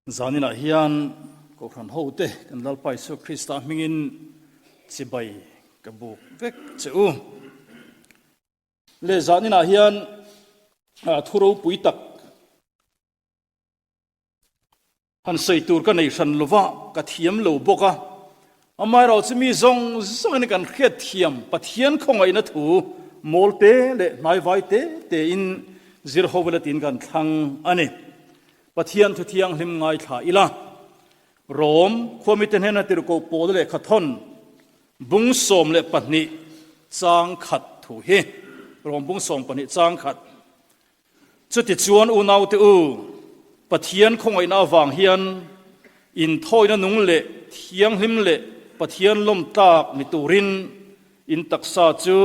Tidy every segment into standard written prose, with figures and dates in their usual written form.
Zaninah hian Kohhran hote kan Lalpa Isua Krista hmingin chibai ka buk vek che u. Le zaninah hian thu ropui tak Han sawi tur ka nei hran lova, ka thiam lo bawk a. Amaherawhchu mi zawng zawngin kan hriat thiam Pathian khawngaihna thu mawl te leh hnaivai te tein zir ho ila tiin kan thlang a ni. Pathian thu thianghlim ngaithla ila, Rom khuamite hnena tirhkoh pawl lehkha thawn bung 12 chang khat thu hi, Rom bung 12 chang khat. Chutichuan unaute u, Pathian khawngaihna avang hian inthawina nung leh thianghlim leh Pathian lawm tlak ni turin in taksa chu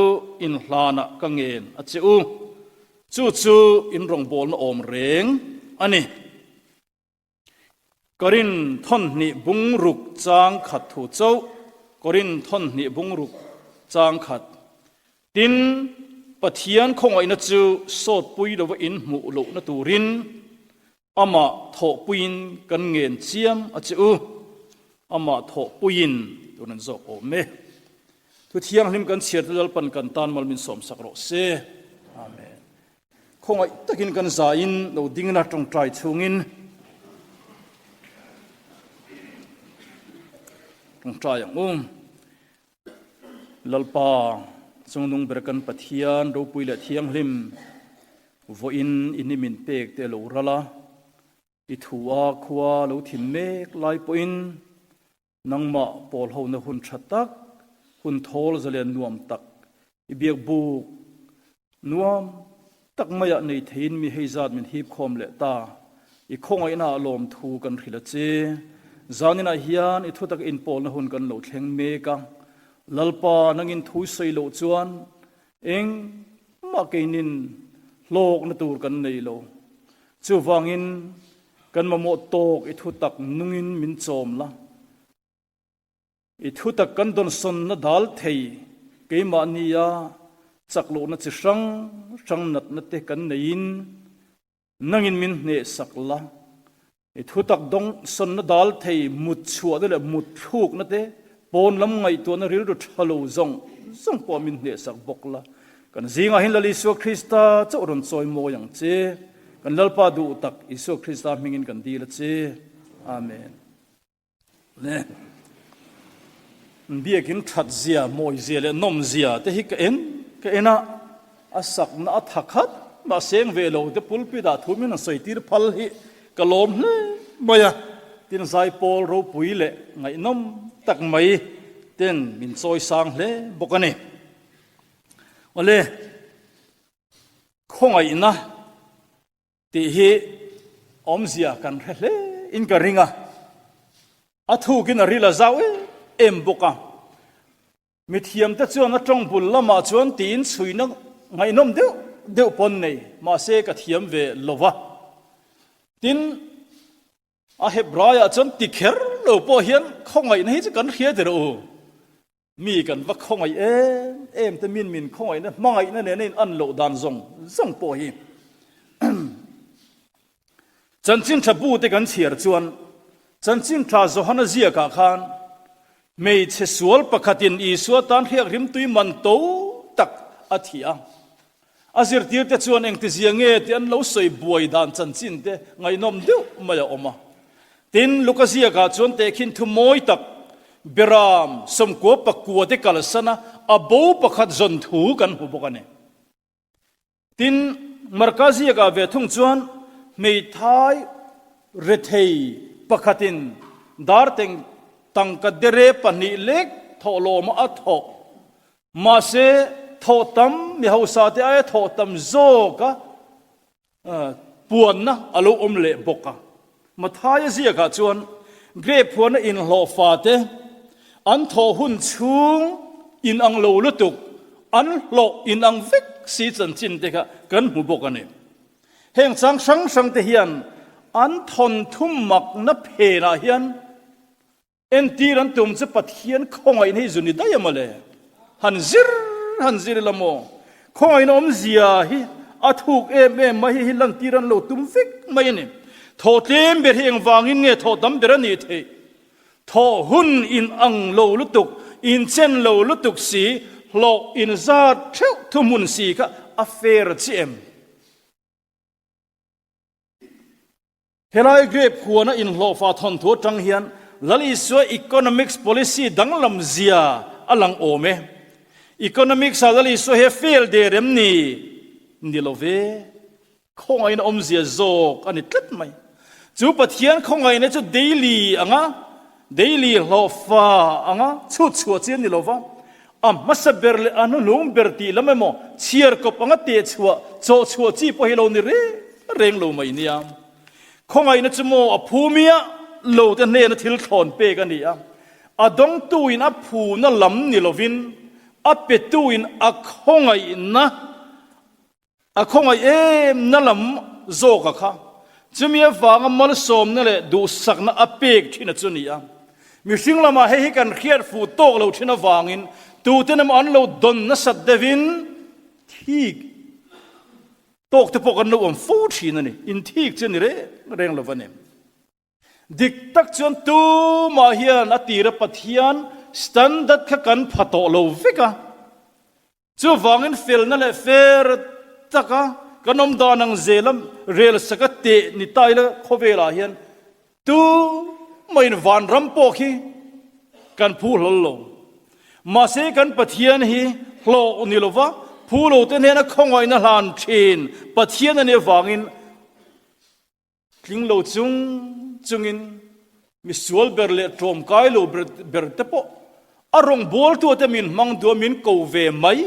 inhlanah ka ngen a che u. Chu chu in rawngbawlna awm reng a ni. Korin thawnhnih bungruk chang khat thu chauh, Korin thawnhnih bungruk chang khat. Tin, Pathian khawngaihna chu sawtpui lova in hmuh lohna turin amah thawhpuiin kan ngen chiam a che u. Amah thawhpuiin tun an zawk awm e. Thu thianghlim kan chhiar te Lalpan kan tan mal min sawmsak rawh se. Amen. Khawngaih takin kan zaiin lo dingna tawngtai chhungin tawngtai ang u. Lalpa, chungnung ber kan Pathian ropui leh thianghlim, vawiin i ni min pek te lo ral a, i thu a khua lo thim mek lai pawhin Nangmah pawl hona hun tha tak, hun thawl zalen nuam tak, i biak buk nuam tak maiah nei theiin mi hei zat min hip khawm leh ta. I khawngaihna ah lawmthu kan hrilh a che. Zaninah hian i thutak inpawlna hun kan lo thleng mek a. Lalpa nangin thu sawi loh chuan engmah keinin hlawkna tur kan nei lo. Chuvangin Kan mamawh tawk i thutak nungin min chawm la. I thutak kan dawnsawnna dal thei keimahnia chak lohna chi hrang hrang natna te kan neiin nangin min hnehsak la. I thutak dawnsawnna dal thei mut chhuahna leh mut thlukna te pawn lam ngaihtuahna rilru tha lo zawng zawng pawh min hnehsak bawk la. Kan zingah hin Lal Isua Krista chauh rawn chawi mawi ang che. Kan Lalpa duh tak Isua Krista hmingin kan dil a che. Amen. Le. Biakin that zia, mawi zia leh nawm zia te hi ka en ka en a, a sakna a tha khat mah seng ve lo te pulpit ah thu min an sawi tir phal hi ka lawm hle mai a. Tin zaipawl ropui leh ngaihnawm tak mai ten min chawi sang hle bawk a ni. Awle. Khawngaihna tih hi awmzia kan hre hle in ka ring a, a thukin a ril a zau em em bawk a. Mithiamte chuan a tawng bul lamah chuan tiin chhuina ngaihnawm deuh deuh pawn nei, mahse ka thiam ve lo va. Tin, a Hebraiah chuan ti kher lo pawh hian khawngaihna hi chu kan hria tirh u. Mi kan va khawngaih em em te min min khawngaihna hmangaihna nena in an loh dan zawng zawng pawh hi Chanchin tha bu te kan chhiar chuan Chanchin tha Johana ziakah khan hmeichhe sual pakhatin Isua tan hriak rimtui man to tak a thi a. A zirtirte chuan engtizia nge tih an lo sawi buai dan chanchin te ngaihnawm deuh mai a awm a. Tin, Luka ziakah chuan tehkhin thu mawi tak, Beram 90 pakua te kalsan a, a bo pakhat zawn thu kan hmu bawk a ni. Tin, Marka ziakah ve thung chuan hmeithai rethei pakhatin darteng tangka dere pahnih lek thawhlawma a thawh Mahse, thawh tam mi hausa te aia thawh tam zawka puanna a lo awm leh bawk a. Mathaia ziakah chuan grape huana inhlawhfa te an thawh hun chhung inang lo lutuk, an hlawh inang vek si chanchin te kha kan hmu bawk a ni. Heng chang hrang hrang te hian an thawnthu makna phenah hian Entir an tum chu Pathian khawngaihna hi zu ni daih a mawle. Han zir han zir ila maw? Khawngaihna awmzia hi a thuk em em mai hi hi lantir an lo tum vek mai a ni. Thawh tlem ber hi engvangin nge thawh tam ber a nih theih? Thawh hun in ang lo lutuk, inchen lo lutuk si, hlawh inzat theuh thuhmun si kha a fair chiah em? Helai grape huana inhlawhfa thawnthu atang hian Lal Isua economics policy danglam zia a lang awm e. Economics ah Lal Isua hi a fail der em ni? Ni lo ve. Khawngaihna awmzia zawk a ni tlat mai. Chu Pathian khawngaihna chu daily anga daily hlawhfa anga chhut chhuah chi a ni lo va, a hmasa ber leh a hnuhnung ber tih lam emaw chhiar kawp anga teh chhuah, chawh chhuah chi pawh hi lo ni reng reng lo mai nia. Khawngaihna chu maw a phu miah lo te hnena thil thlawn pek a ni a, a dawngtuin a phuna lam ni lovin a petuin a khawngaihna A khawngaih em na lam zawk a kha. Chumi avanga malsawmna leh duhsakna a pek thin a chu ni a. Mihring lamah hei hi kan hriat fuh tawk lo thin avangin tuten emaw an lo dawn nasat deuhin thik tawk te pawh kan lo awm fo thin a ni. Inthik chu a ni reng reng lo va ni. Dik tak chuan tumah hian a tira Pathian standard kha kan pha tawh lo vek a. Chuvangin felna leh fer taka kan awm dan ang zela rel saka teh ni ta ila khawvelah hian tu mahin vanram pawh khi kan phu hlawl lo. Mahse kan Pathian hi hlawh ni lova phu lote hnena khawngaihna hlan thin Pathian a nih avangin Tling lo chung chungin misual ber leh tlawmkai lo ber te pawh a rawngbawltu te min hmang duh a, min ko ve mai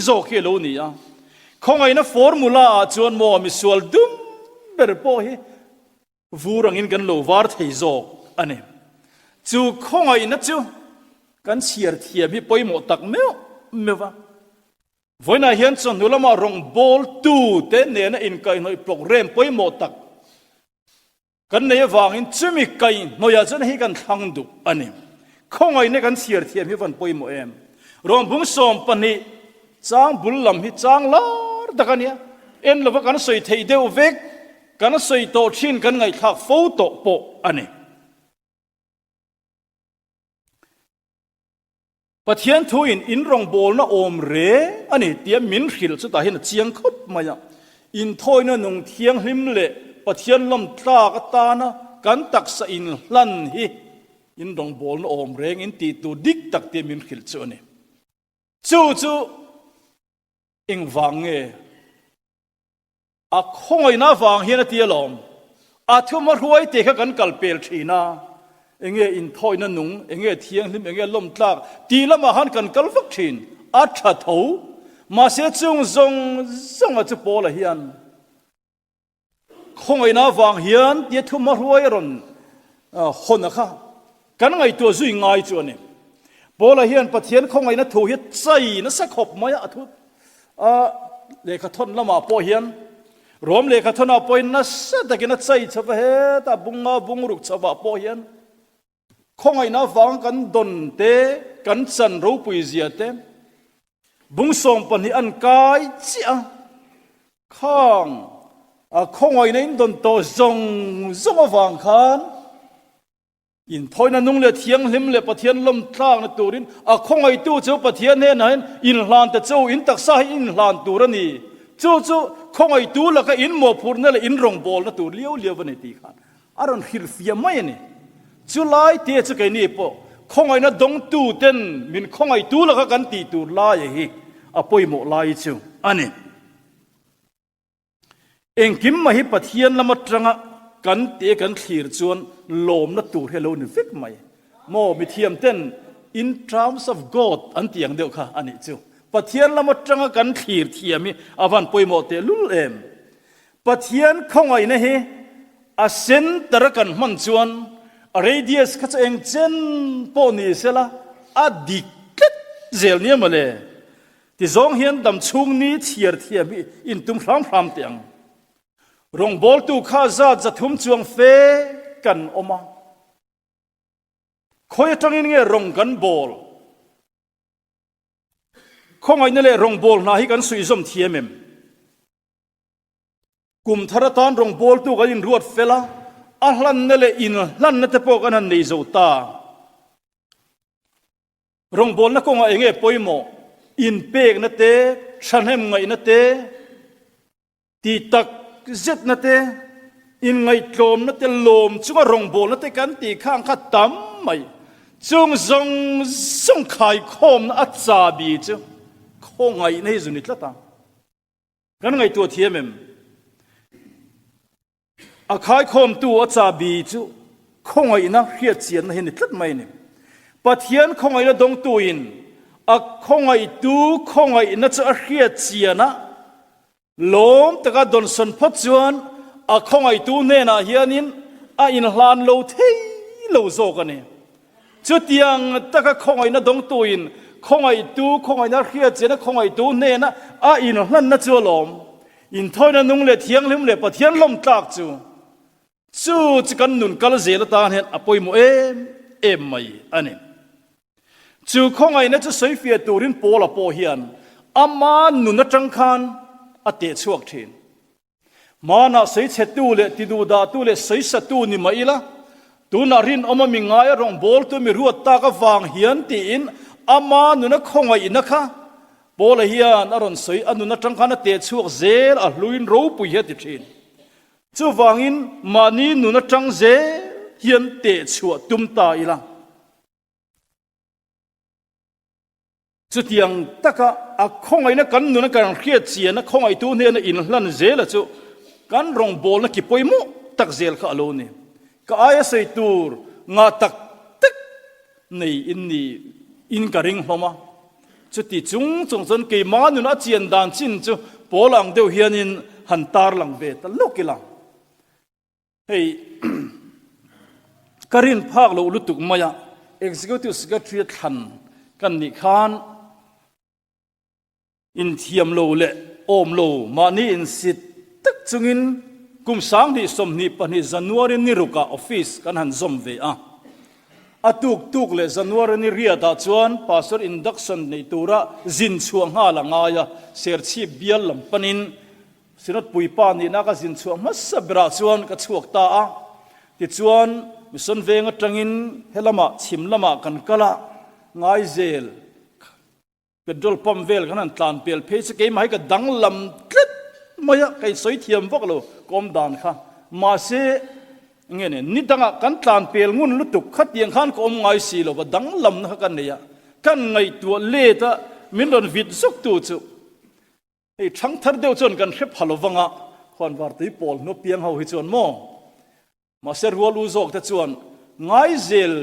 zawk hi a lo ni a. Khawngaihna formula ah chuan maw misual dum ber pawh hi vur angin kan lo var thei zawk a ni. Chu khawngaihna chu kan chhiar thiam hi pawimawh tak meuh meuh a. Vawiinah hian chawhnu lama rawngbawltute nena inkaihhnawih programme pawimawh tak kan nei avangin chumi kaihhnawihah chuan hei kan thlang duh a ni. Khawngaihna kan chhiar thiam hi van pawimawh em? Rawngbung 12 chang bul lam hi chang lar tak a nia. En lova kan sawi theih deuh vek, kan sawi tawh thin kan ngaihthlak fo tawh pawh a ni. Pathian thuin in rawngbawlna awm reng a ni tia min hrilh chutah hian a chiang khawp mai a. Inthawina nung thianghlim leh Pathian lawm tlak atana kan taksa inhlan hi in rawngbawlna awm reng in tih tur dik tak tia min hrilh chu a ni. Chu chu engvang nge? A khawngaihna avang hian a ti alawm. A thuma hruai te kha kan kal pel thin a, enge inthawina nung, enge thianghlim, enge lawmtlak tih lamah khan kan kal vak thin. A tha tho. Mahse chung zawng zawnga chu Paula hian khawngaihna avang hian tia thuma hruai a rawn hawn a kha kan ngaihtuah zui ngai chu a ni. Paula hian Pathian khawngaihna thu hi chai nasa khawp mai a, a thu a lehkha thawn lamah pawh hian Rom lehkha thawnah pawhin nasa takin a chai chho va, hetah bunga bungruk chhovah pawh hian khawngaihna avanga kan dawn te, kan chan ropui zia te, bung 12 an kai chiah a, khang a khawngaihna in dawn tawh zawng zawng avang khan Inthawina nung leh thianghlim leh Pathian lawmtlakna turin a khawngaihtu chu Pathian hnenah hian inhlan ta che u, in taksa hi inhlan tur a ni. Chu chu khawngaihtu laka in mawhphurhna leh in rawngbawlna tur liau liau a ni tih khan a rawn hrilhfiah mai a ni. Chu lai te chu keini pawh khawngaihna dawngtu ten min khawngaihtu laka kan tih tur laia hi a pawimawh lai chu a ni. Engkim mai hi Pathian lam atanga kan tih kan thlir chuan lawmna tur hi a lo ni vek mai. Maw mithiam ten in terms of God an tih ang deuh kha a nih chu. Pathian lam atanga kan thlir thiam hi a van pawimawh teh lul em. Pathian khawngaihna hi a center a kan hman chuan a radius kha chu eng chen pawh ni sela a dik tlat zel nia mawle. Tizawng hian dam chhung ni chhiar thiam hi in tum hram hram teh ang. Rawngbawltu kha zat 300 chuang fe kan awm a. Khawi atangin nge rawng kan bawl? Khawngaihna leh rawngbâwl hna hi kan suihzawm thiam em? Kum thar atan rawngbawltu kan inruat fel a, A hlanna leh inhlanna te pawh kan han nei zo ta. Rawngbawlna kawngah eng nge pawimawh? Inpekna te, thahnem ngaihna te, tih tak zetna te, inngaihtlawmna te, lawm chunga rawngbawlna te kan tih khang kha tam mai. Chung zawng zawng khaikhawmna a chabi chu khawngaihna hi zu ni tlat a. Kan ngaihtuah thiam em? A khaikhawmtu a chahbi chu khawngaihna hriatchianna hi ni tlat mai a ni. Pathian khawngaihna dawngtuin a khawngaihtu khawngaihna chu a hriatchian a, lawm taka dawnsawn phawt chuan a khawngaihtu hnenah hianin a inhlan lo thei lo zawk a ni. Chutiang taka khawngaihna dawngtuin khawngaihtu khawngaihna hriatchian a khawngaihtu hnena a inhlanna chu a lawm. Inthawina nung leh thianghlim leh Pathian lawmtlak chu chu chu kan nun kal zel atan hian a pawimawh em em mai a ni. Chu khawngaihna chu sawifiah turin Paula pawh hian ama nun atang khan a tehchhuak thin. Hmanah sawichhetu leh tiduhdahtu leh sawisatu ni mah ila, tunah rinawma mi ngaia rawngbawltu mi ruat tak avang hian tiin ama nuna khawngaihna kha Paula hian a rawn sawi, a nun atang khan a teh chhuak zel a hluin ropui hi a ti thin. Chuvangin mahni nun atang zel hian teh chhuah tum ta ila. Chutiang taka a khawngaihna kan nuna kan hriat chian a khawngaihtu hnena inhlan zela chu kan rawngbawlna ki pawimawh tak zel kha a lo ni. Ka aia sawi tur ngah tak tak nei in ni in ka ring hlawm a. Chuti chung chung chuan keimah nuna a chian dan chin chu pawl ang deuh hianin han tarlang ve ta lawk ila. Hei ka rin phak loh lutuk mai a, Executive Secretary thlan kan nih khan inthiam lo leh awm lo mahni insit tak chungin kum 2022 January ni rukah office kan han zawm ve a. A tuk tuk leh January ni riatah chuan Pastor induction nei tura zin chhuah nghal a ngai a, Serchhip bial lam panin Synod puipa nihna ka zin chhuah hmasa berah chuan ka chhuak ta a, tichuan Mission veng atangin helamah chhim lamah kan kal a, Ngaizel petrol pump vel kan han tlan pel phei chu keimah hi ka danglam tlat mai a, ka insawi thiam vak lo ka awm dan kha. Mahse nge ni, ni dangah kan tlan pel ngun lutuk khatiang khan ka awm ngai si lo va, danglamna kha ka nei a, kan ngaihtuah let a, min rawn vit zuk tu chu. Hei thangthar deuh chuan kan hre pha lovang a, khuanvar tui pawl hnu piang ho hi chuan maw? Mahse rual u zawk te chuan Ngaizel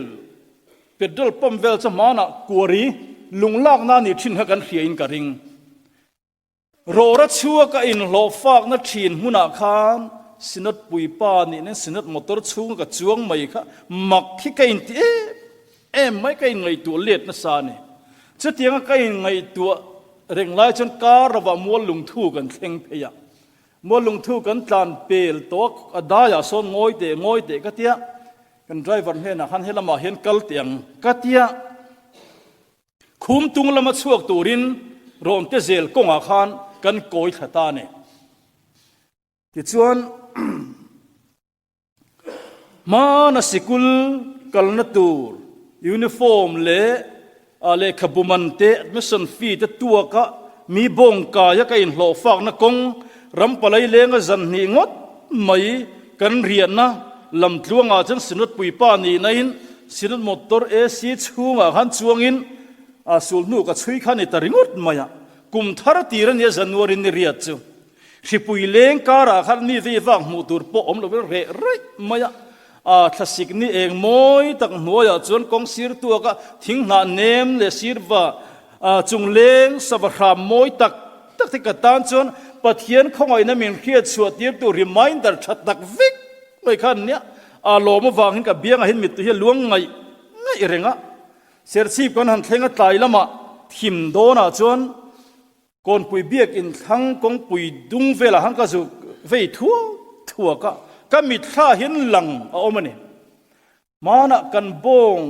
petrol pump vel chu hmanah kuari lunglakna a nih thin kha kan hria in ka ring. Rawra chhuaka inhlawh fakna thin hmunah khan Synod puipa nihna Synod motor chhunga ka chuang mai kha mak hi ka inti em em mai ka inngaihtuah let nasa a ni. Chutianga ka inngaihtuah reng lai chuan kar lovah mual lungthu kan thleng phei a. Mual lungthu kan tlan pel tawh a, a daiah sawn ngawi teh ngawi teh ka tia, kan driver hnenah khan helamah hian kal teh ang ka tia. Khum tung lama chhuak turin rawn te zel kawngah khan kan kawi thla ta a ni. Tichuan Hmana sikul kalna tur uniform leh lehkhabu man te, admission fee te tuaka mi bawng kaia ka inhlawhfakna kawng ram palai lenga zan hnih ngawt mai kan riahna lamtluangah chuan Synod puipa nihnain Synod motor AC chhungah khan chuangin sulhnu ka chhui kha ni ta ringawt mai a, kum thar tir a nia January ni riat chu. Hripui leng karah khan mi vei vak hmuh tur pawh awm lovin reh raih mai a, a thlasik ni eng mawi tak hnuaiah chuan kawng sir tuaka thing hnah nem leh sirva chung leng sava hram mawi tak tak te ka tan chuan Pathian khawngaihna min hriat chhuah tir tur reminder tha tak vek mai khan nia a lawm avangin ka biangah hian mittui hi a luang ngaih ngaih reng a. Serchhip kan han thleng a tlai lamah thim dawnah chuan Kawnpui biakinn thlang kawngpui dung velah khan ka zuk vei thuak thuak a, ka mitthla hian lang a awm a ni. Hmanah kan bawng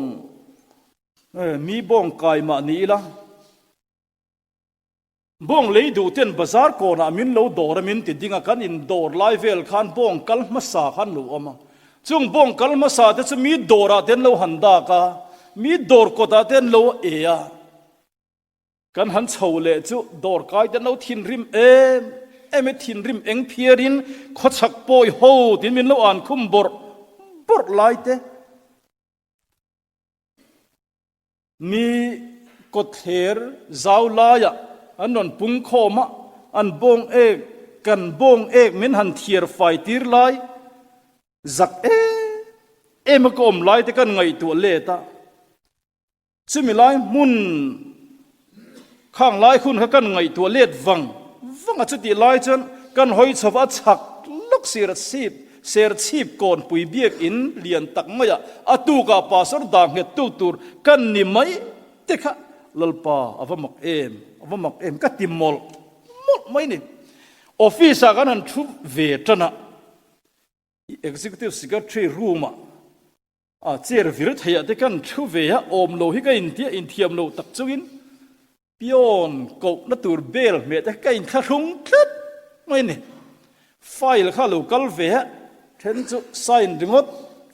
mi bawng kai mah ni ila, bawng lei duh ten bazar kawnah min lo dawr a min ti ding a, kan indawr lai vel khan bawng kal hmasa khan lo awm a. Chung bawng kal hmasa te chu mi dawrah te an lo han dak a, mi dawr kawtah te an lo e a. Kan han chho leh chu dawr kai te an lo thinrim em em e, thinrim eng phiarin khawchhak pawi ho tiin min lo an khum bawrh bawrh lai te. Mi kawtthler zau laiah an rawn pung khawm a, an bawng ek, kan bawng ek min han thiar fai tir lai zak em em a ka awm lai te kan ngaihtuah let a. Chumi lai hmun khang lai hun kha kan ngaihtuah let vang vang a, chutih lai chuan kan hawi chho a chhak lawk sir chhip ser chhip kawnpui biakin lian tak maiah a tukah pastor dah nghet tu tur kan ni mai te kha Lalpa a va mak em a va mak em ka ti mawlh mawlh mai ni. Office ah kan han thu ve tan a, Executive Secretary room ah A chair vir theiah te kan thu ve a, awm lo hi ka intia inthiam lo tak chungin pion kohna tur bel hmeh te ka inthlahrung tlat mai a ni. File kha lo kal ve a, then chu sign ringawt,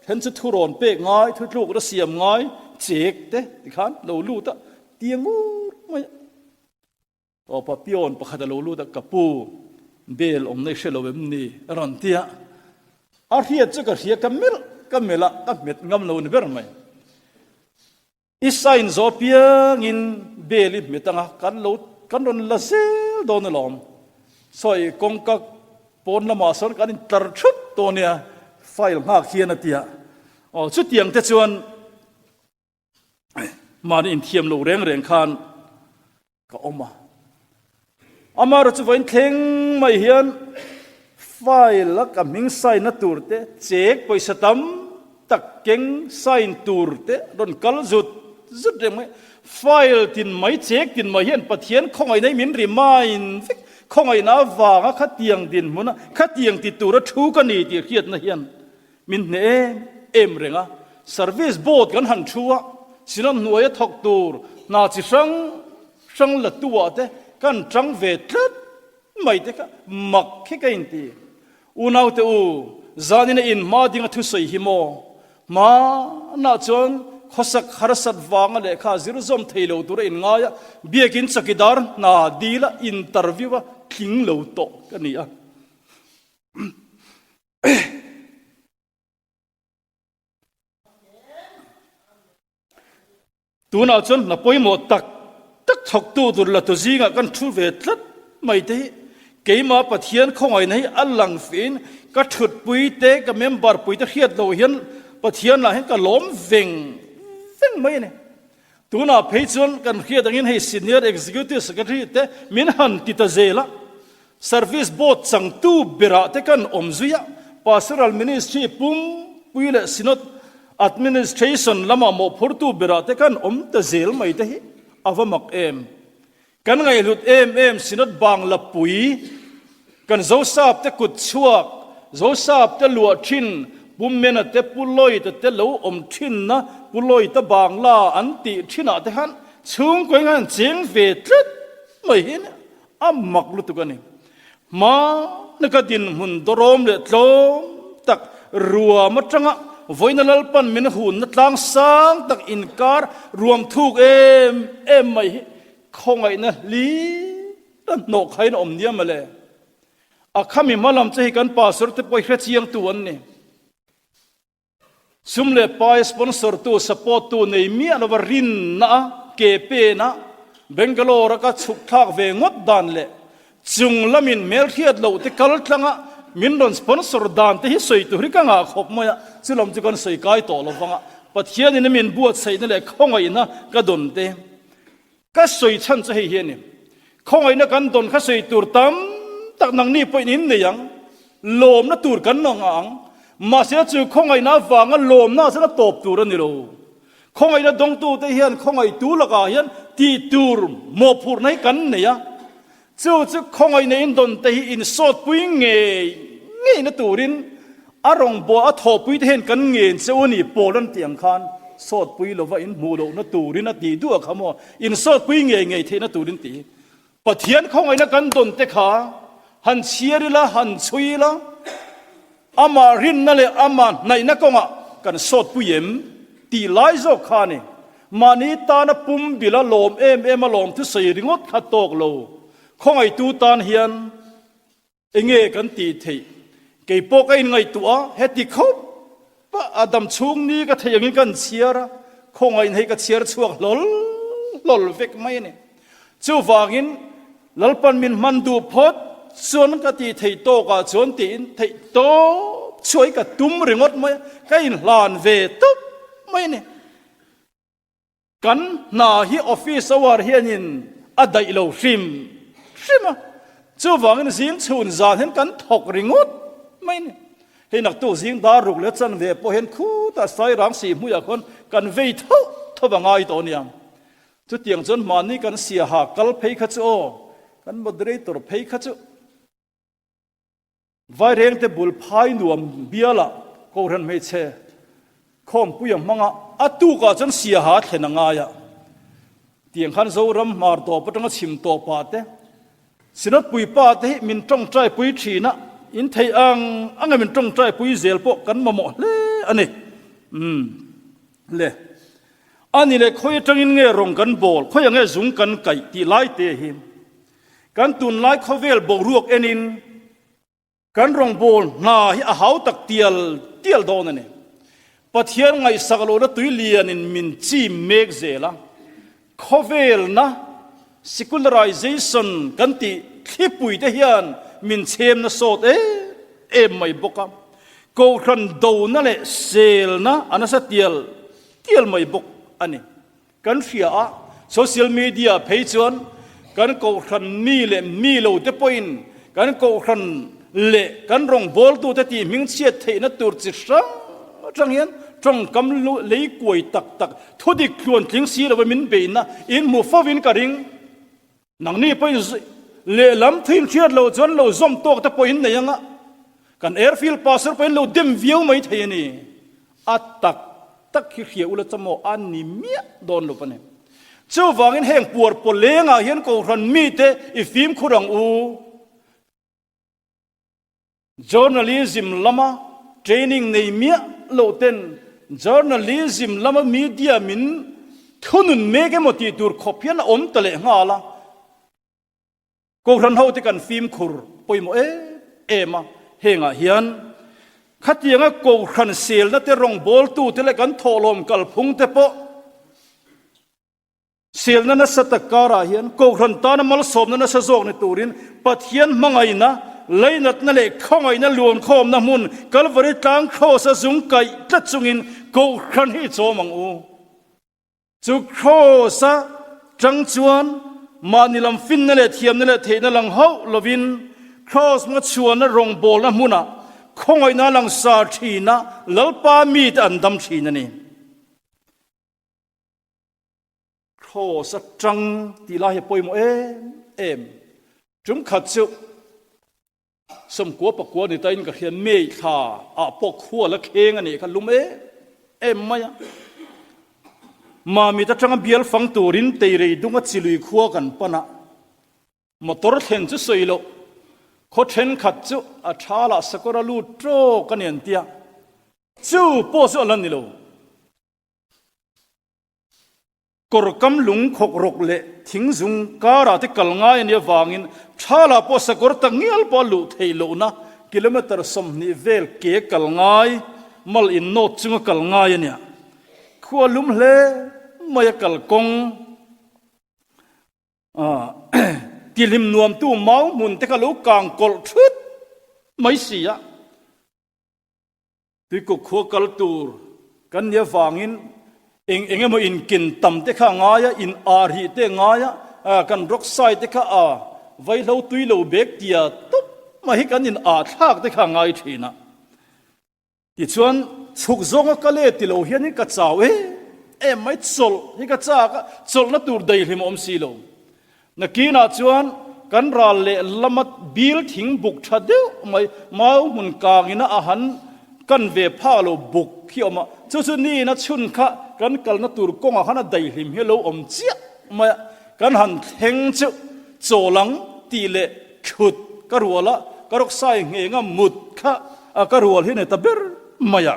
then chu thurawn pek ngai, thutlukna siam ngai, check te tikhan lo lut a, tia ngur mai a. Tawpa pion pakhat a lo lut a, ka pu, bel awmna i hre lo em ni? a rawn ti a. A hriat chu ka hria, ka melh ka melh a, ka hmet ngam lo ni ber mai. I sign zawh piangin bel i hmet anga kan lo kan rawn la zel dawn alawm. Sawi kawngka pawn lamah sawn kan intlar thup tawh nia, file nghak hian a ti a. Aw chutiang te chuan Mahni inthiam lo reng reng khan ka awm a. Amaherawhchu chu vawiin thleng mai hian file a ka hming sign na tur te, check pawisa tam tak keng sign tur te rawn kal zut zut reng mai. File tin mai, check tin mai hian Pathian khawngaihna hi min remind vek. Khawngaihna avanga khatiang dinhmuna khatiang ti tura thu ka ni tih hriatna hian Min hneh em em reng a, service board kan han thu a, Synod hnuaia thawk tur hna chi hrang hrang la tu ah te kan tang ve tlat mai te kha mak khi ka inti. Unaute u, zanin a inhma ding a thusawi hi maw? Hmanah chuan khawsak harsat vanga lehkha zir zawm thei lo tura inngai a, biakin chakidar hna dil a interview a tling lo tawh ka ni a. Tunah chuan hna pawimawh tak tak thawktu tur la tu zingah kan thu ve tlat mai te hi keimah Pathian khawngaihna hi a lang fiin ka thutpui te ka member pui te hriat loh hian Pathian lah hian ka lawm veng veng mai a ni. Tunah phei chuan kan hriat angin hei Senior Executive Secretary te min han ti ta zel a, Service Board changtu berah te kan awm zui a, Pastoral Ministry pumpui leh Synod Administration lama mawhphurtu berah te kan awm ta zel mai te hi a va mak em. Kan ngaihhlut em em Synod bangla pui, kan Zosap te kut chhuak, Zosap te luah thin, Pu Mena te Pu Lloyd-a te lo awm thinna Pu Lloyd-a bangla an tih thinah te khan chhungkaw in khan cheng ve tlat mai hi a nia. A mak lutuk a ni. Hmana ka dinhmun dawrawm leh tlawm tak ruam atanga vawiina Lalpan min hunna tlang sang tak inkar ruam thuk em em mai hi khawngaihna hlir a hnawh khain a awm nia mawle. A khami hma lam che hi kan pastor te pawh hi hrechiangtu an ni. Sum leh pai sponsor tu, support tu nei miah lova rinna a ke pen a, Bangalore a ka chhuk thlak ve ngawt dan leh chung lamin hmelhriat loh te kal tlanga min rawn sponsor dan te hi sawi tur hi ka ngah khawp mai a, chu lam chu kan sawi kai tawh lo vang a, Pathianin a min buatsaihna leh khawngaihna ka dawn te ka sawi chhan chu hei hi a ni. Khawngaihna kan dawn kha sawi tur tam tak nangni pawhin in nei ang, lawmna tur kan la ngah ang. Mahse chu khawngaihna avanga lawmna chuan a tawp tur a ni lo. Khawngaihna dawngtute hian khawngaihtu lakah hian tih tur mawhphurhna hi kan nei a. Chu chu khawngaihna in dawnte hi insawtpui ngei ngeina turin a rawngbawh a thawhpuite hian kan ngen che u a ni, Paul an tih ang khan sawtpui lova in hmuh lohna turin a tih duh a kha maw, insawtpui ngei ngei theihna turin tih. Pathian khawngaihna kan dawnte kha han chhiar ila, han chhui ila. Amah rinna leh amah hnaihna kawngah kan sawtpui em tih lai zawk kha a ni. Mahni tana pum bila lawm em em a lawm thusawi ringawt kha tawk lo. Khawngaihtu tan hian enge kan tih theih? Kei pawh ka inngaihtuah a, heti khawp a dam chhung ni ka theih angin ka inchhiar a, khawngaihna hi ka chhiar chhuak hlawl hlawl vek mai a ni. Chuvangin Lalpan min hman duh phawt chuan ka tih theih tawkah chuan tiin theih tawp chuai ka tum ringawt mai a, ka inhlan ve tawp mai a ni. Kan hna hi office hour hianin a daih lo hrim hrim a, chuvangin zing chhun zan hian kan thawk ringawt mai a ni. Hei naktuk zing dar ruk leh chanve pawh hian khutah Sairang sihhmuiah khuan kan vei thauh thauh a ngai tawh a nia. Chutiang chuan mahni kan siaha kal phei kha chu aw, kan moderator phei kha chu Vairengte bul phai nuam bialah Kohhran hmeichhe khawmpuia hmanga a tukah chuan siaha a thlen a ngai a. Tiang khan Zoram hmar tawp atanga chhim tawpah te Synod puipa te hi min tawngtai pui thin a, in theih ang anga min tawngtai pui zel pawh kan mamawh hle a ni. Umm le. A ni leh khawi atangin nge rawng kan bawl, khawiah nge zung kan kaih tih lai te hi kan tunlai khawvel boruak enin kan rawngbâwl hna hi a hau tak tial tial dawn a ni. Pathian ngaihsak lohna tui lianin min chim mek zel a, khawvelna, secularization, kan tih thlipui te hian min chhem na sawt em em mai bawk a, kohhran dona leh selna a nasa tial tial mai bawk a ni. Kan hria a, social media phei chuan kan kohhran mi leh mi lo te pawhin kan kohhran leh kan rawngbawltute tih hmingchhiat theihna tur chi hrang hrang hian tawngkam lei kuai tak tak thudik tluantling si lova min beihna inhmu fovin ka ring. Nangni pawhin lehlam thuin hriat loh chuan lo zawm tawk te pawhin nei anga kan airfield pastor pawhin lo dem viau mai thei a ni. A tak tak hi hria ula chamaw a ni miah dawn lo a ni. Chuvangin heng puar pawlengah hian Kohhran mite i fimkhur ang u. Journalism lama training nei miah loh ten journalism lama media min thunun mek emaw tih tur khawp hian a awm ta leh nghal a. Kohhran hote kan fimkhur pawimawh em em a, hengah hian khatianga kohhran selna te rawngbawltute leh kan thawhlawm kalphung te pawh Silna nasa tak karah hian Kohhran tana malsawmna nasa zawk ni turin Pathian hmangaihna, leinatna leh khawngaihna luankhawmna hmun Kalvari tlang Kraws a zung kaih tlat chungin Kohhran hi i chawm ang u. Chu Kraws a tang chuan mahni lam finna leh thiamna leh theihna lang hauh lovin Kraws hmanga chhuanna rawngbawlna hmunah khawngaihna langsar thina Lalpa mite an dam thin a ni. Kraws atang tih lai hi a pawimawh em em. Tum khat chu sawmkua pakua ni tain ka hria May thla ah pawh khua la kheng a nih kha lum em em mai a. Mamit atanga bial fang turin Teirei dunga chilui khua kan pan a. Motor thlen chu sawi loh, khaw thenkhat chu a tha lah sakawr a lut tawk a ni an tia. Chu pawh chu a la ni lo. Kawrkam lung khawk rawk leh thing zung karah te kal ngai a nih avangin thalah pawh sakawr tak ngial pawh a luh theih lohna kilometre 20 vel ke kal ngai, mal innawt chunga kal ngai a nia. Khua lum hle mai a kal kawng tihlim nuamtu mau hmun te kha lo kang kawlh thut mai si a. Tuikuk khua kal tur kan nih avangin eng eng emaw inken tam te kha a ngai a, in ar hih te a ngai a, kan rock sai te kha a vaihlo tui lo bek tia tawp mai hi kan in ah thlak te kha a ngai thin a. Tichuan chhuk zawnga ka let ti lo hianin ka chau em em mai, chawlh hi ka chak a, chawlhna tur daihlim a awm si lo. Nakinah chuan kan ral leh lama bil thing buk tha deuh mai mau hmun kangina a han kan ve phak lo buk hi a awm a, chu chu niin a chhun kha kan kalna tur kawngah khan a daihlim hi a lo awm chiah mai a, kan han thleng chu chawl ang tih leh thut ka rual a, ka rawksai nghenga mut kha. a ka rual hi ni ta ber mai a.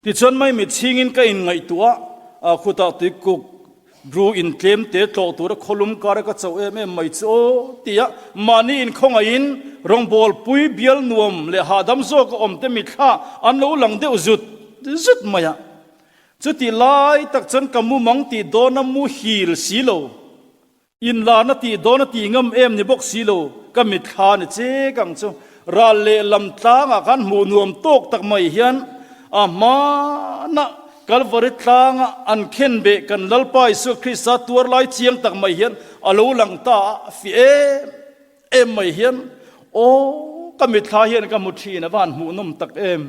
Tichuan maimit chhingin ka inngaihtuah a, khutah tuikuk bru in tlem te tlawh tura khawlum kara ka cho em em mai chu aw tia mahni inkhawngaihin rawngbawlpui bial nuam leh hahdam zawka awm te mithla an lo lang deuh zut zut mai a. Chutih lai tak chuan ka mumang tih dawna muhil si lo. Inlarna tih dawn a tih ngam em ni bawk si lo, ka mitthla ni chek ang chu. Ral leh lam tlangah khan hmuh nuam tawk tak mai hian a hmana Kalvari tlanga an khen beh kan Lalpa Isua Krista tuar lai chiang tak mai hian a lo lang ta a, fi em em mai hian aw ka mitthla hian ka hmu thin a va han hmuh nawm tak em.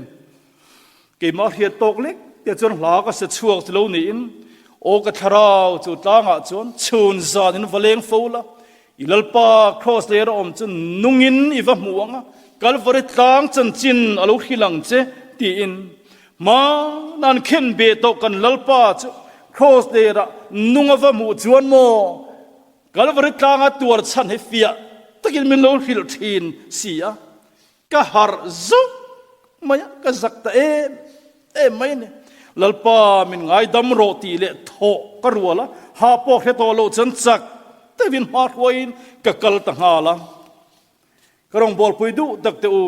Keimah hriat tawk lek te chuan hla ka se chhuak chu lo niin, Aw ka thlarau chu tlangah chuan chhun zan in va leng fo la, i Lalpa Kraws ler a awm chu nungin i va hmu ang a, Kalvari tlang chanchin a lo hrilh ang che, tiin hmana an khen beh tawh kan Lalpa chu Kraws lerah nung a va hmuh chuan maw Kalvari tlanga tuar chhan hi fiah takin min lo hrilh thin si a. Ka harh zuk mai a, ka zak ta em em mai a ni. Lalpa min ngaidam rawh tih leh thawh ka rual a, ha pawh hre tawh loh chuan chak deuhin hma hruaiin ka kal ta nghal a. Ka rawngbawlpui duh tak teh u,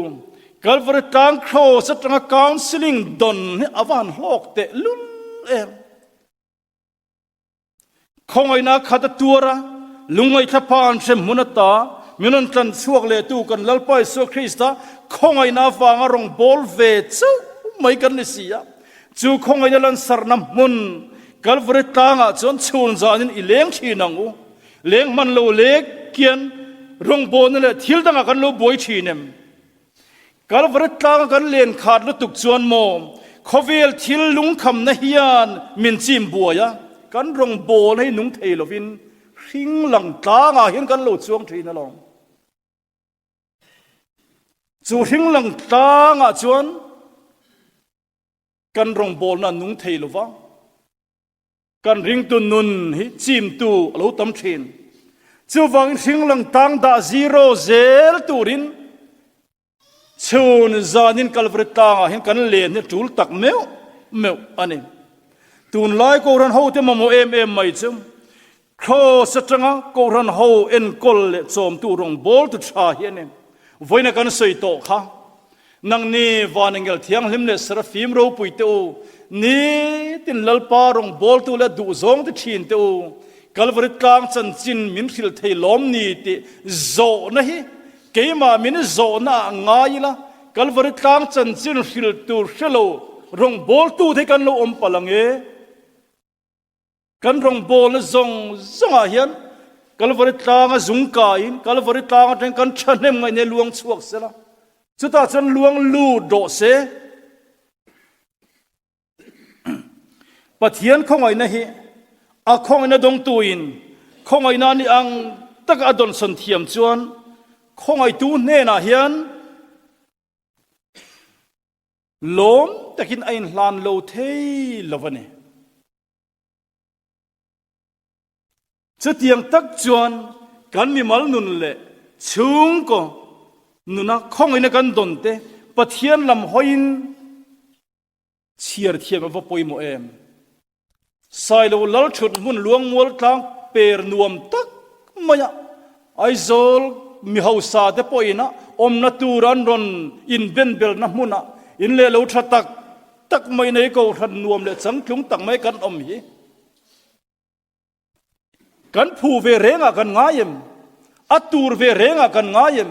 Kalvari tlang Kraws atanga counselling dawn hi a va han hlawk teh lul em. Khawngaihna khat a tuar a, lungngaihthla pha an hrem hmun ata min rawn tlan chhuak leh tu kan Lalpa Isua Krista khawngaihna avanga rawn bawl ve chauh mai kan ni si a. Chu khawngaihna lansarhna hmun Kalvari tlangah chuan chhun zanin i leng thin ang u. Leng hman lo lek kian rawngbawlna leh thil dangah kan lo buai thin em? Kalvari tlanga kan len khat lutuk chuan maw khawvel thil lungkhamna hian min chim buai a, kan rawngbawlna hi nung thei lovin hring lang tlangah hian kan lo chuang thin alawm. Chu hring lang tlangah chuan kan rawngbawlna nung thei lova. Kan ringtu nun hi chimtu a lo tam thin. Chuvangin hringlang tang dah zero zel turin chhun zanin Kalvari tlangah hian kan len hi tul tak meuh meuh a ni. Tunlai Kohhran hote mamawh em em mai chu Kraws atanga Kohhran ho enkawl leh chawmtu rawngbawltu tha hi a ni. Vawiina kan sawi tawh kha. Nangni van engel thianghlim leh Serafim ropui te u, nitin Lalpa rawngbawltu leh duhzawng te thin te u, Kalvari tlang chanchin min hrilh thei lawm ni tih zawhna hi keimah min zawhna ah ngai ila, Kalvari tlang chanchin hrilh tur hre lo rawngbawltu te hi kan lo awm palh ang e. Kan rawngbawlna zawng zawngah hian Kalvari tlanga zung kaiin Kalvari tlang atangin kan thahnem ngaihna luang chhuak sela, chutah chuan luang lut rawh se. Pathian khawngaihna hi a khawngaihna dawngtuin khawngaihna a nih ang taka a dawnsawn thiam chuan khawngaihtu hnenah hian lawm takin a inhlan lo thei lo a ni. Chutiang tak chuan kan mimal nun leh chhungkaw nuna khawngaihna kan dawn te Pathian lam hawiin chhiar thiam a va pawimawh em? Sailo lal thut hmun luangmual tlang per nuam tak maia Aizawl mi hausa te pawhin a awmna tur an rawn inbenbelna hmunah in leh lo tha tak tak mai nei kohhran nuam leh changtlung tak mai kan awm hi kan phu ve rengah kan ngai em? A tur ve rengah kan ngai em?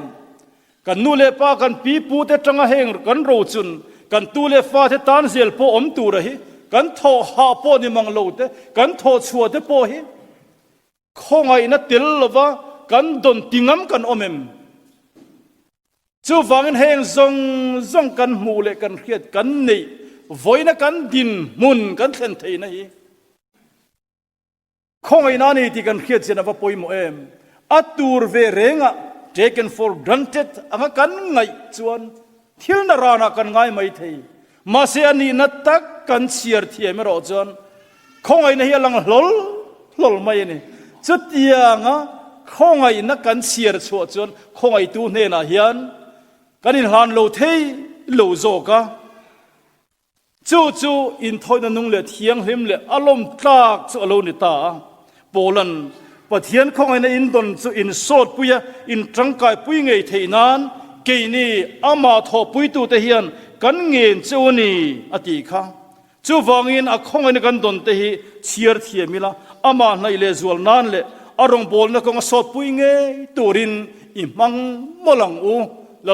Kan nu leh pa kan pi pu te tanga heng kan rochun kan tu leh fa te tan zel pawh awm tura hi kan thawh hah pawh ni mang lo te kan thawh chhuah te pawh hi Khawngaihna tel lova kan dawn ti ngam kan awm em? Chuvangin heng zawng zawng kan hmuh leh kan hriat kan neih vawiina kan dinhmun kan thlen theihna hi khawngaihna a ni tih kan hriat chian a va pawimawh em? A tur ve rengah taken for granted anga kan ngaih chuan thil na ranah kan ngai mai thei. Mahse a nihna tak kan chhiar thiam erawh chuan Khawngaihna hi a lang hlawl hlawl mai a ni. Chutianga khawngaihna kan chhiar chhuah chuan khawngaihtu hnenah hian. Kan inhlan lo thei lo zawk a. Chu chu inthawina nung leh thianghlim leh a lawm tlak chu a lo ni ta a. Paula'n Pathian khawngaihna indawn chu insawtpui a, intangkaipui ngei theih nan keini amah thawhpuitute hian kan ngen che u ni, a tih kha. Chuvangin a khawngaihna kan dawn te hi chhiar thiam ila, amah hnaih leh zual nan leh a rawngbawlna kawnga sawtpui ngei turin i hmang mawlh ang u.